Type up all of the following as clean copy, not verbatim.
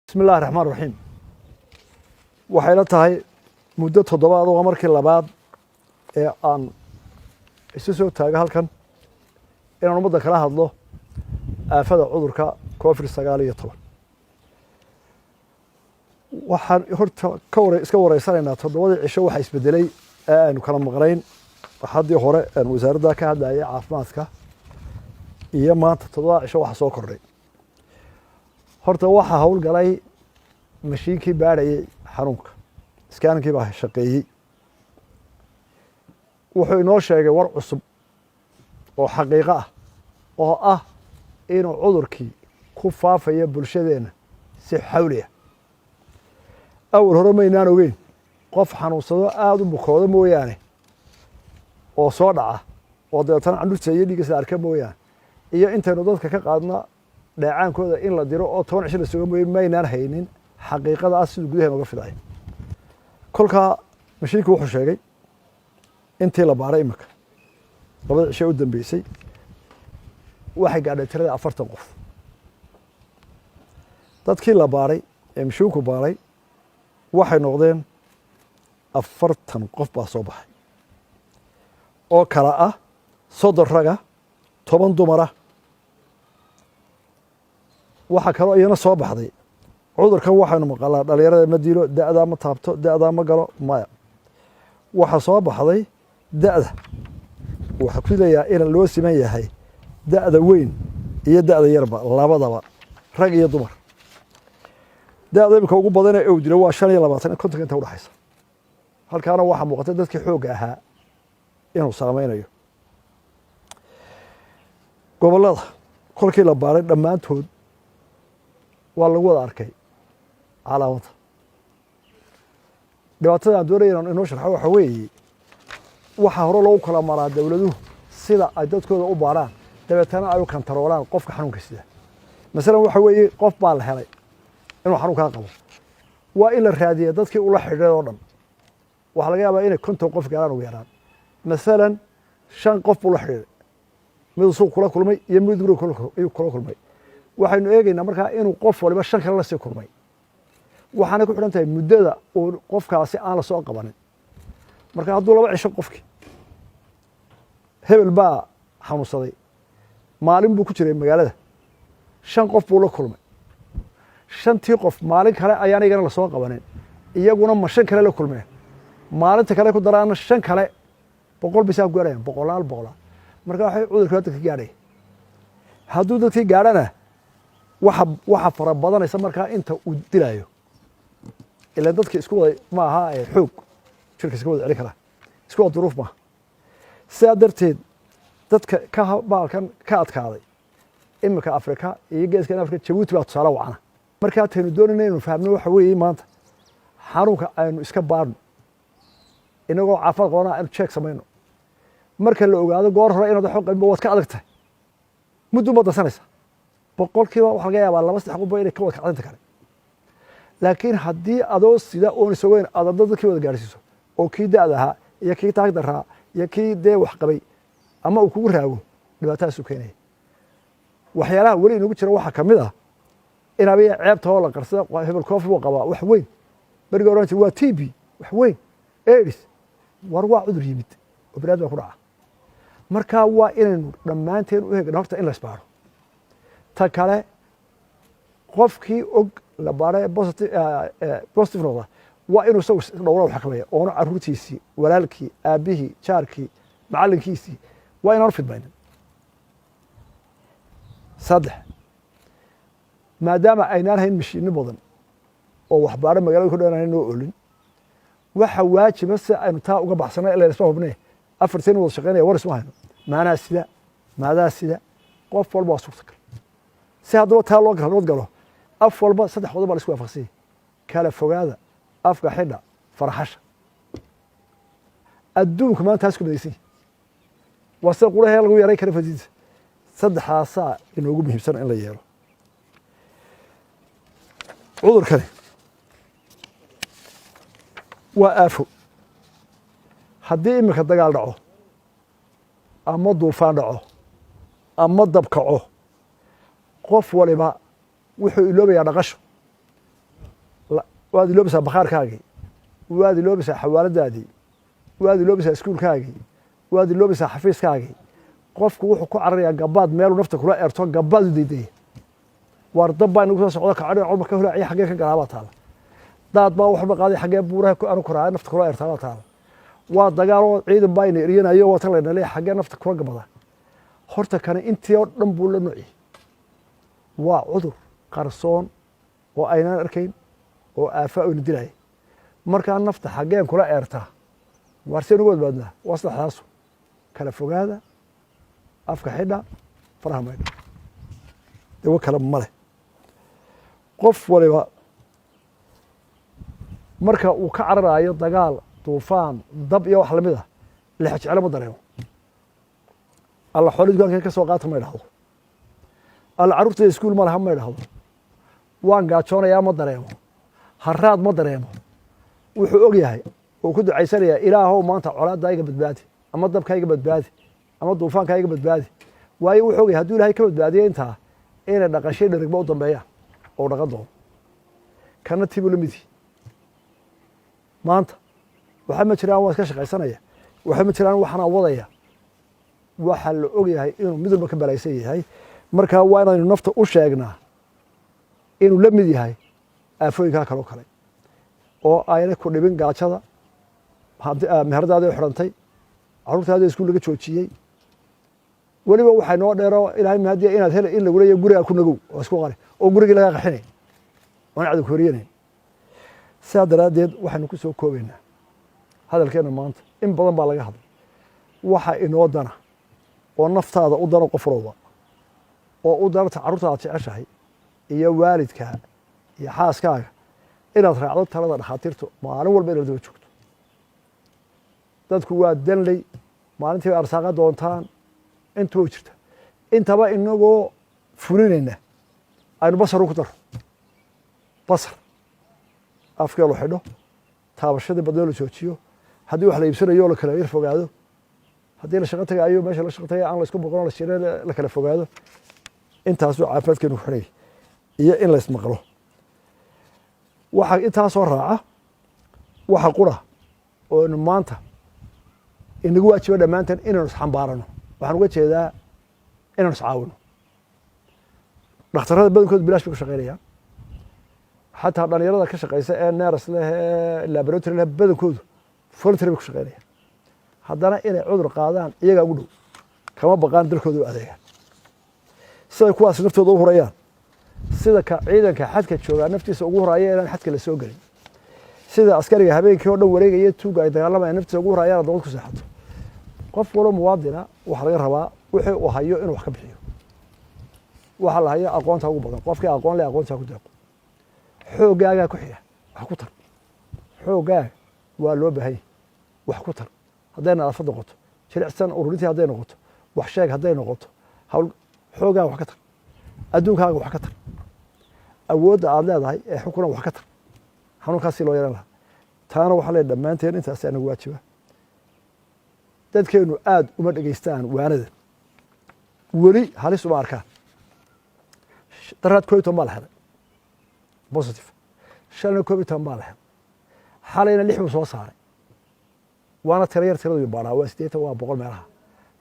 Bismi illahi raxmaan raxiim. Waxay la tahay muddo toddobaad oo markii labaad ee aan isu soo taago halkan inaan ummadda kala hadlo aafada cudurka COVID-19. Waxaan horta ka wara iska wareysanaynaa toddobadii cisho waxa isbedelay ee aynu kala maqnayn, haddii hore aan wasaaradda ka hadlayay caafimaadka iyo maanta toddobada cisho waxa soo kordhay. Horta waxaa howlgalay mashiinkii baadhayay xanuunka, scanning-kii baa shaqeeyey. Wuxuu inoo sheegay war cusub oo xaqiiqo ah, oo ah inuu cudurkii ku faafayo bulshadeenna si xawli ah. Awal hore maynaan ogeyn, qof xanuunsado aada u bukoodo mooyaane oo soo dhaca oo dabeetana candhurta iyo dhiiggiisa arka mooyaane, iyo intaynu dadka ka qaadna dheecaankooda in la diro oo 10 cisho la suga mooye, maynaan haynin xaqiiqada ah siduu gudaheena uga fidayo. Kolkaa mashiinku wuxuu sheegay intii la baaray imika labada cisho u dambeysay waxay gaadhay tirada 40 qof. Dadkii la baaray ee mashiinku baaray waxay noqdeen 40 qof baa soo baxay, oo kala ah 30 raga, 10 dumara. Waxaa kaloo iyana soo baxday, cudurkan waxaynu maqalaa dhalinyarada ma dilo, da'daa ma taabto, da'daa ma galo. Maya, waxaa soo baxday da'da waxaa ku leeyahay inaan loo siman yahay da'da weyn iyo da'da yarba, labadaba, rag iyo dumar. Da'da imika ugu badanee uu dilo waa 25, 50 inta udhexaysa. Halkaana waxaa muuqata dadkii xoogga ahaa inuu saameynayo. Gobollada kolkii la baaray dhammaantood waa lagu wada arkay calaamadda. Dhibaatada aan doonaya inaan inoo sharxo waxa weeye, waxaa hore loogu kala maraa dowladuhu sida ay dadkooda u baaraan, dabeetana ay u kantaroolaan qofka xanuunka sida. Masalan, waxa weeye qof baa la helay inuu xanuunkaa qabo, waa in la raadiya dadkii ula xidhiidhay oo dhan. Waxaa laga yaabaa inay 50 qof gaaraan ugu yaraan. Masalan, shan qof buu la xidhiidhay, mid suuq kula kulmay iyo mid guriga kula kulmay. Waxaynu eegaynaa markaa inuu qof waliba shan kale lasii kulmay. Waxaanay ku xidhan tahay muddada uu qofkaasi aan la soo qabanin. Marka hadduu 2 cisho, qofkii hebel baa xanuunsaday, maalin buu ku jiray magaalada, shan qof buu la kulmay, shantii qof maalin kale ayaan iyagana lasoo qabanin, iyaguna ma shan kale la kulmeen, maalinta kale ku daraana shan kale, 100 bisaa ku gaarayaan, boqolaal boqolaal. Marka waxay cudurkii waa dadka gaadhaya. Hadduu dadkii gaadhana, waxa fara badanaysa markaa inta uu dilaayo, ilan dadka isku wada ma aha xoog jirka iska wada celin karaa, isku wada duruuf maaha. Sidaa darteed dadka ka baalkan ka adkaaday iminka Afrika iyo geeskan Afrika, Jabuuti baa tusaale wacana. Markaa taynu doonayna inaynu fahamno waxa weeye, maanta xanuunka aynu iska baadhno inagoo caafimaad qabana, aynu jeeg samayno. Marka la ogaado goor hore inaad waxba qabinba, waad ka adag tahay, muddo ma dansanaysa. Boqolkiiba waxa laga yaabaa laba saddex qofba inay ka wada kacdinta kale. Laakiin haddii adoo sida oon isogeyn aad adda dadkii wada gaarsiiso, oo kii da'da ahaa iyo kii taag daraa iyo kii dee wax qabay ama uu kugu raago, dhibaatadaasuu keenaya. Waxyaalaha weli inagu jira waxaa ka mid ah in abiya ceebta oo la qarsada, hebel COVID buu qabaa, wax weyn. Beriga oran jir waa TB, wax weyn, AIDS. War waa cudur yimid oo biniadam baa ku dhaca. Marka waa inaynu dhammaanteen u hegno horta in la isbaaro. Ta kale, qofkii og la baara positive noqda waa inuu isagu dhowra u xakameeya, oona caruurtiisii, walaalkii, aabbihii, jaarkii, macallinkiisii waa inaanu fidmaynin. Saddex, maadaama aynaan hayn mashiino badan oo waxbaaro magaalada ku dhan noo olin, waxa waajiba si aynu taa uga baxsana ila isma hubne, afarteen wada shaqeynaya, war isma hayno, maanaa sida maadaa sida, qof walba waa suurtagal. Si haddaba taa loo nabad galo, af walba saddex qodob baa la isku waafaqsanyay: kala fogaada, afka xidha, faraxasha. Adduunka maanta taas ku midaysan yahi waa sida qurahee lagu yaray kara fadiidisa. Saddexdaasaa inoogu muhiimsan in la yeelo. Cudurkani waa aafo. Haddii iminka dagaal dhaco ama duufaan dhaco ama dab kaco, qof waliba wuxuu iloobayaa dhaqasho. Waad iloobaysaa bakhaarkaagii, waad iloobaysaa xawaaladaadii, waad iloobaysaa iskuulkaagii, waad iloobaysaa xafiiskaagii. Qofku wuxuu ku cararayaa gabaad, meeluu nafta kula eerto gabaad u diidaya. Waar dab baa inagu soo socdo, kacadho colma ka hulaaciya, xaggee ka galaabaa taala. Daad baa waxba qaaday, xaggee buuraha aanu koraa nafta kula eertaabaa taala. Waa dagaaloo ciidan baa ina eryanayo, waa tan layna leeyahay, xaggee nafta kula gabada? Horta kane intii oo dhan buu la nociyey. Waa cudur qarsoon oo aynaan arkayn oo aafa oyna dilaya. Markaa nafta xaggeen kula eertaa? Waar seen uga badbaadnaa? Waa saddexdaasu: kala fogaada, afka xidha, faraha maydha. Dawo kale ma leh. Qof waliba marka uu ka cararaayo dagaal, duufaan, dab iyo wax lamid ah, lexjeclo ma dareemo. Alla xoolo dukaankan ka soo qaata ma idhahdo. Alla carruurtayda iskuul ma laha ma idhahdo. Waan gaajoonayaa ma dareemo. Haraad ma dareemo. Wuxuu og yahay oo ku ducaysanayaa: "Ilaahow, maanta colaaddaa iga badbaadi, ama dabkaa iga badbaadi, ama duufaankaa iga badbaadi." Waayo, wuxuu og yahay hadduu Ilahay ka badbaadiyo intaa, inay dhaqashay dherigba u dambeeyaan oo dhaqan doono. Kana tibuu la midii. Maanta waxa ma jiraan, waa iska shaqaysanaya. Waxa ma jiraan, waxaanaa wadaya. Waxaa la og yahay inuu mid walba ka balaysan yahay. Marka waa inaynu nafta u sheegnaa inuu la mid yahay aafooyinkaa kaloo kale, oo ayna ku dhibin gaajada, meheradaadii xidhantay, carruurtaadii iskuul laga joojiyey. Weliba waxay noo dheero, Ilahay mahadiya, inaad hel in lagu leeyahy gurigaa ku nagow oo isku qari, oo gurigii lagaa qaxinay oon cadi ku horyanayn. Sidaa daraaddeed waxaynu ku soo koobaynaa hadalkeenna maanta. In badan baa laga hadlay. Waxa inoo dana oo naftaada u dano, qof walba oo u danata, carruurta aad jeceshahay iyo waalidkaa iyo xaaskaaga, inaad raacdo talada dhakhaatiirtu, maalin walba inaad daba joogto. Dadku waa danley, maalintii bay arsaaqa doontaan. Intuba jirta, intaba inagoo fulinayna, aynu basaru ku daro basar, afkee lo xidho, taabashadii badnoo la joojiyo, haddii wax la iibsanayo la kala yar fogaado, haddii la shaqo tagaayo meesha la shaqo tagayo aan la isku boqon, la shire, la kala fogaado. Intaasuu caafimaadkeenu ku xidhayay iyo in la ismaqlo. Waxa intaasoo raaca, waxa qura oo inu maanta inagu waajiba dhammaanteen inaynu isxambaarano. Waxaan uga jeedaa inaynu iscaawino. Dhakhtarrada badankood bilaash bay ku shaqeynayaan. Xataa dhalinyarada ka shaqeysa ee nurse leh ee laboratory leh, badankoodu voluntary bay ku shaqeynayaan. Haddana inay cudur qaadaan iyagaa ugu dhow, kama baqaan, dalkooda u adeegaan. Siday kuwaas naftooda u hurayaan, sida ka ciidanka xadka joogaa naftiisa ugu huraya inaan xadka la soo gelin, sida askariga habeenkii oo dhan wareegaya tuuga ay dagaalamayaan naftiisa ugu hurayaan dowlad ku seexato, qof walbo muwaadina waxaa laga rabaa wixii uu hayo inuu wax ka bixiyo. Waxaa la hayo aqoonta ugu badan. Qofkii aqoon leh aqoontaa ku deeqo. Xooggaagaa ku xiga, wax ku tar. Xooggaaga waa loo baahan yahy, wax ku tar. Hadday nadaafad noqoto, jilicsan ururintii hadday noqoto, wax sheeg hadday noqoto, hawl, xooggaaga wax ka tar. Adduunkaaga wax ka tar. Awoodda aad leedahay ee xukuna wax ka tar xanuunkaas si loo yaran lahaa. Taana waxaa leeyahay dhammaanteen intaasi anagu waajiba. Dadkeenu aada uma dhegeystaan waanada, weli halis uma arkaan. Daraad 11 baa la helay positive, shalna 11 baa la helay, xalayna lix buu soo saaray. Waana tiro yar, tiradu baadhaa waa 80, waa 100 meelaha.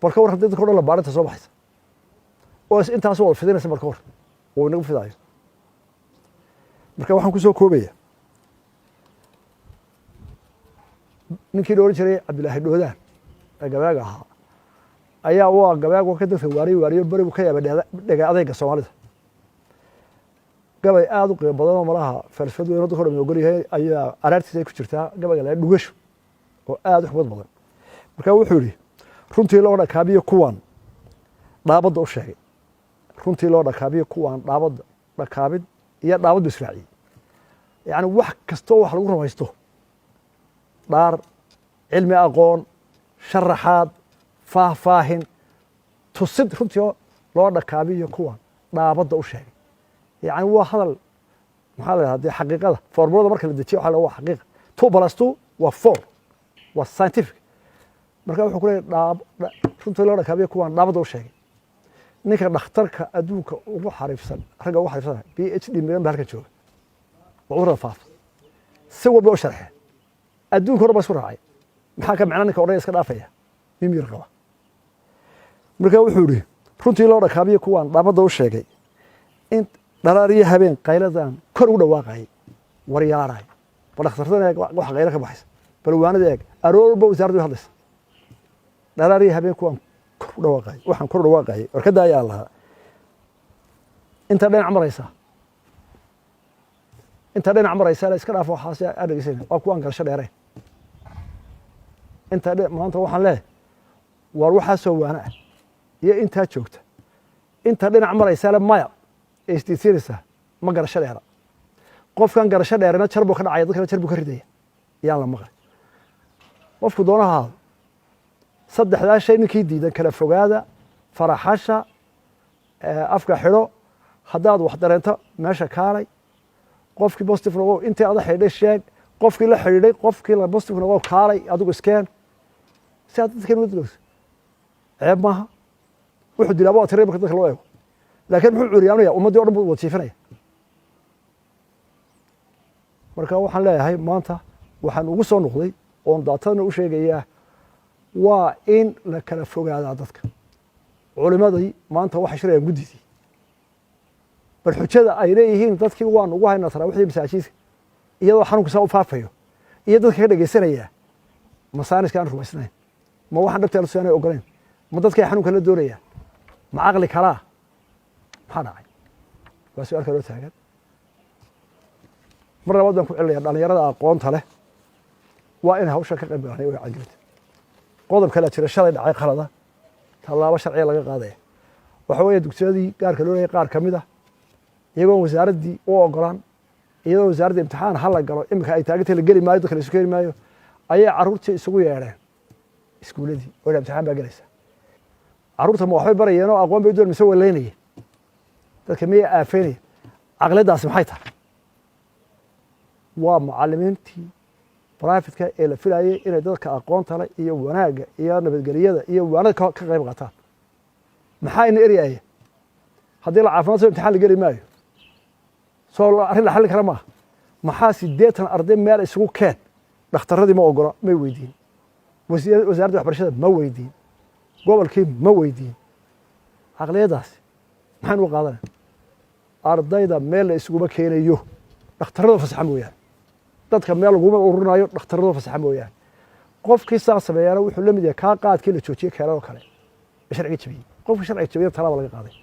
Bal ka war haddii dadka o dhan la baadhinta soo baxaysa oo intaasu wada fidinaysa? Bal ka war oo inagu fidaayo. Marka waxaan ku soo koobaya, ninkii la ohan jiray Cabdilaahi Dhoodaan ee gabeega ahaa ayaa waa gabeego ka dadka waariyo waariyo beri buu ka yaabay dhega adeyga Soomaalida. Gabay aada u qiimo badan oo malaha falsafad weyn oo dadka o dham ogol yahay ayaa araartiisa ay ku jirtaa, gabayga la Dhugasho, oo aada u xukmad badan. Marka wuxuu yihi: "Runtii loo dhakaabiyo kuwan dhaabadda u sheegay, runtii loo dhakaabiyo kuwan dhaabadda dhakaabid iyo dhaabaddu israaciyey." Yacni wax kastoo wax lagu rumaysto, dhaar, cilmi, aqoon, sharaxaad, faahfaahin, tusid, runtii loo dhakaabiyo kuwan dhaabadda u sheegay. Yacni waa hadal, maxaa la yidhahda dee, xaqiiqada formulada marka la dejiyo waxa la waa xaqiiqa, 2 plus 2 waa 4, waa scientific. Marka wuxuu ku leeyahy dhaab runtii loo dhakaabiyo kuwan dhaabadda u sheegay. Ninka dhakhtarka adduunka ugu xariifsan, ragga ugu xariifsan, PhD midan ba halkan jooga, oo cudurada faafa. Si walba u sharxeen, adduunka hore ba isku raacay. Maxaa ka macna ninka odhanaya iska dhaafaya mimir qaba? Marka wuxuu idhi, runtii loo dhakaabiyo kuwaan dhaabadda u sheegay in dharaar iyo habeen qayladan kor ugu dhawaaqayay, waryaaray, bal dhakhtartada eeg, waxa qaylo ka baxaysa, bal waanada eeg, aroorba wasaaraddu hadlaysa. Dharaar iyo habeen kuwaan kor u dhawaaqayay, waxaan kor u dhawaaqayay, war ka daaya lahaa. Inta dhinac maraysa, inta dhinac maraysa la iska dhaafo, waxaas aan dhegeysana, waa kuwaan garasho dheereen. Inta maanta waxaan leeyahay, waar waxaasoo waana ah iyo intaa joogta, inta dhinac maraysa le maya ee isdiidsiinaysaa, ma garasho dheera. Qofkan garasho dheerina jar buu ka dhacaya, dadkana jar buu ka ridaya. Yaan la maqlay qofku doonaha ahaado. Saddexdaa shay ninkii diidan, kala fogaada, faraxasha, afka xidho, haddaad wax dareento meesha kaalay. Qofkii positive noqo, intii ada xidhiidhay sheeg, qofkii la xidhiidhay, qofkii la positive noqo, kaalay adigu iskeen si aad dadkan uga dogso. Ceeb maaha, wuxuu dilaaba waa tiray marka dadka loo eego, laakiin muxuu curyaanaya? Ummaddii o dhan buu wada jiifinaya. Marka waxaan leeyahay, maanta waxaan ugu soo noqday oon daatadana u sheegayaa, waa in la kala fogaadaa dadka. Culimadii maanta waxay shirayaan guddidii, bal xujada ay leeyihiin dadkii waan ugu haynaa taraawixdii masaajidka iyadoo xanuunku saa u faafayo, iyo dadka ka dhegeysanaya ma saaniska aan rumaysnayn, ma waxaan dhabta aanay ogolayn, ma dadkay xanuunka la doonayaan, ma caqli kalaa? Maxaa dhacay? Waa su-aal kaloo taagan. Mar labaad baan ku celinaya, dhalinyarada aqoonta leh waa inay hawsha ka qayb galaan wacyigelinta. Qodob kalea jira, shalay dhacay khalada, tallaabo sharciya laga qaadaya. Waxa weeye dugsiyadii gaarka loo leeyay qaar ka mid ah, iyagoon wasaaraddii u ogolaan, iyadoo wasaaradda imtixaan hala galo iminka ay taagantay, la geli maayo, dadka la isu keeni maayo, ayay carruurtii isugu yeedheen iskuuladii oo imtixaan baa gelaysa. Carruurta ma waxbay barayeen oo aqoon bay u doon, mise waleynayeen? Dadka miyay aafeynayeen? Caqliyaddaasi maxay tahay? Waa mucalimiintii private-ka ee la filayay inay dadka aqoonta leh iyo wanaagga iyo nabadgelyada iyo waanada ka qayb qaataan. Maxaa ina eryaaya? Haddii la caafimaad soo imtixaan la geli maayo, soo arrin la xallin kara maaha. Maxaa 80 arday meel isugu keen? Dhakhtarradii ma ogola, may weydiin, wasaaradda waxbarashada ma weydiin, gobolkii ma weydiin. Caqliyaddaasi maxaynu u qaadanaya? Ardayda meel la isuguma keenayo dhakhtarrada fasaxa mooyaane, dadka meel laguma ururinayo dhakhtarrada fasaxa mooyaane. Qofkii saa sameeyaana wuxuu la mid yahay kaa qaadkii la joojiyey keenan oo kale ee sharciga jabiyey. Qofkii sharciga jabiyana talaaba laga qaaday.